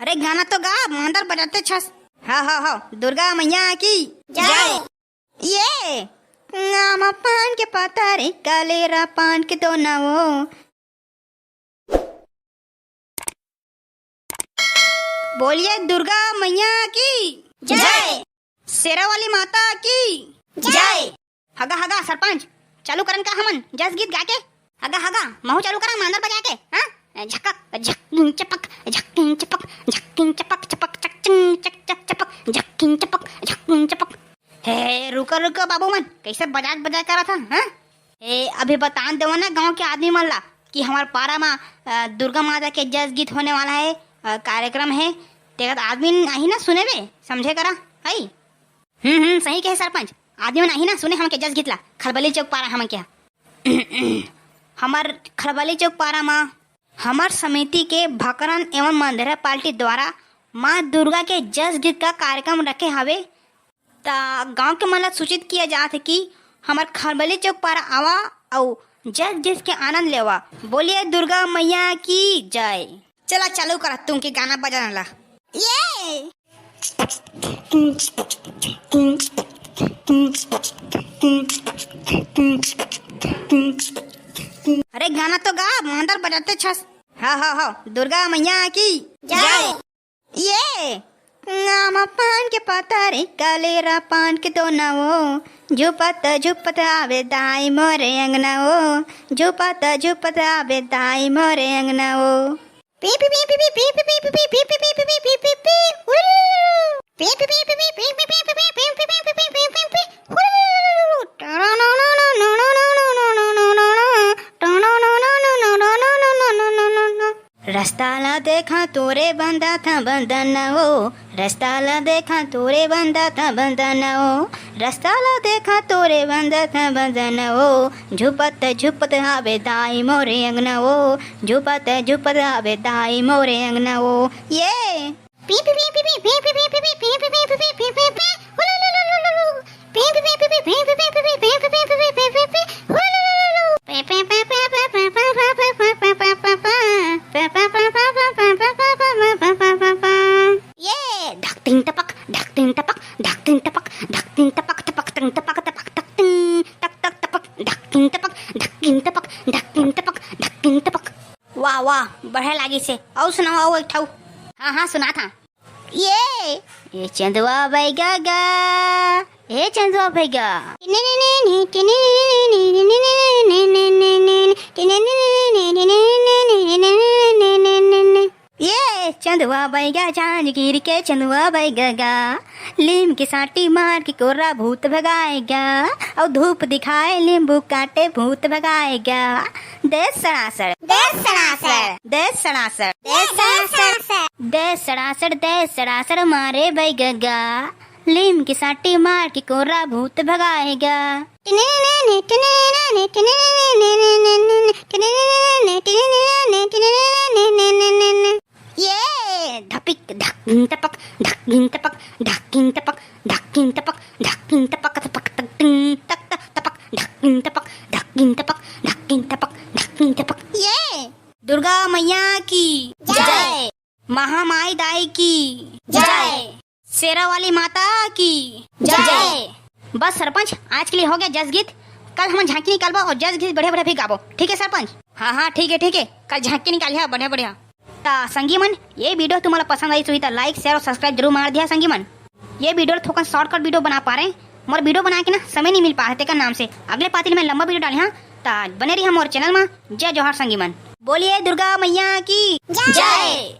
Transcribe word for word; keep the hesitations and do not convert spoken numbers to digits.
अरे गाना तो गा, मांदर बजाते छस। हाँ, हाँ, हाँ, दुर्गा मैया की जय। ये आमा पान के पत्ता रे, कलेरा पान के दोना वो। बोलिए दुर्गा मैया की जय। शेरा वाली माता की जय। हगा हगा सरपंच, चालू करन का हमन जस गीत गा के? हगा हगा, महू चालू करा मांदर बजा के, हाँ? झकक झकिन चपक, झकिन चपक, झकिन चपक, चपक चक चिन चक चक चपक, झकिन चपक, झकिन चपक। हे रुको रुको बाबू मन, कैसे बजात बजात करा था, हाँ? ए, अभी बतान देवो ना गांव के आदमी मन ला कि हमार पारा मा, अ, दुर्गा माता के जस गीत होने वाला है, अ, कार्यक्रम है। तेकर आदमी आही ना सुने बे, समझे करा, है? हम्म, हम्म, सही कहे सरपंच, आदमी मन आही ना सुने हमके जस गीत ला, खलबली चौक पारा हमन के। हमार खलबली चौक पारा मा हमार समिति के भकरन एवं मंदरा पार्टी द्वारा माँ दुर्गा के जस गीत का कार्यक्रम रखे हवे। त गांव के मन ला सूचित किया जात हे कि हमर खलबली चौक पारा आवा अउ जस गीत के आनंद लेवा। बोलिए दुर्गा मैया की जय। चला चालू करा तुम के गाना बजाना ला। ये अरे गाना तो गा, मांदर बजाते छस। हाँ, हाँ, हाँ, दुर्गा मैया की जय। ये आमा पान के पत्ता रे, कलेरा पान के दोना वो, झुपत झुपत आवे दाई मोरे अंगना वो, झुपत झुपत आवे दाई मोरे अंगना वो। रस्ता ला देखा तोरे बंदा था बंदन वो, रस्ता ला देखा तोरे बंदा था बंदन वो, रस्ता ला देखा तोरे बंदा था बंदन वो, झुपत झुपत आवे दाई मोरे अंगना वो, झुपत झुपत आवे दाई मोरे अंगना वो। ये ये धक तिंग टपक, धक तिंग टपक, धक तिंग टपक, धक तिंग टपक, टपक तिंग टपक, टपक टक तिंग, टक टक टपक, धक तिंग टपक, धक तिंग टपक, धक तिंग टपक, धक तिंग टपक। वाह वाह, बढ़िया लागिस हे। अउ सुनाओ, अउ एक ठऊ। हाँ हाँ, सुनात हंव। ये, ए चंदवा बैगा गा, ए चंदवा बैगा। ये चंदवा बैगा, जांजगीर के चंदवा बैगा गा, लीम के सांटी मार के कोरा भूत भगाए गा, अउ धूप दिखाए नींबू काटे भूत भगाए गा। दे सणासण, दे सणासण, दे सणासण, दे सणासण, दे सणासण, दे सणासण मारे बैगा गा, लीम के सांटी मार के कोरा भूत भगाए गा। ये धपिक धक गिन टपक, धक गिन टपक, धक गिन टपक, धक गिन टपक, धक गिन टपक, टपक टक टिंग, टक टक टपक, धक गिन टपक, धक गिन टपक, धक गिन टपक, धक गिन टपक। ये दुर्गा मैया की जय। जय। महामाई दाई की जय। शेरा वाली माता की जय। बस सरपंच, आज के लिए हो गया जस गीत। कल हमन झांकी निकालबो अउ जस गीत बढ़िया बढ़िया भी गाबो, ठीक है सरपंच? हाँ हाँ, ठीक है ठीक है, कल झांकी निकालिहा बढ़िया बढ़िया। त संगी मन, ये video तुम्हारा पसंद आइस होही त like, share अउ subscribe जरूर मार दिहा संगी मन। ये video थोकन shortcut video बना पा रहे, मोर video बनाए के ना समय नहीं मिल पा रहे तेकर नाम से। अगले पाती में लंबा video डालिहा, त बने रहिहा मोर channel में। जय जोहार संगी मन, बोलिए दुर्गा मैया की जय।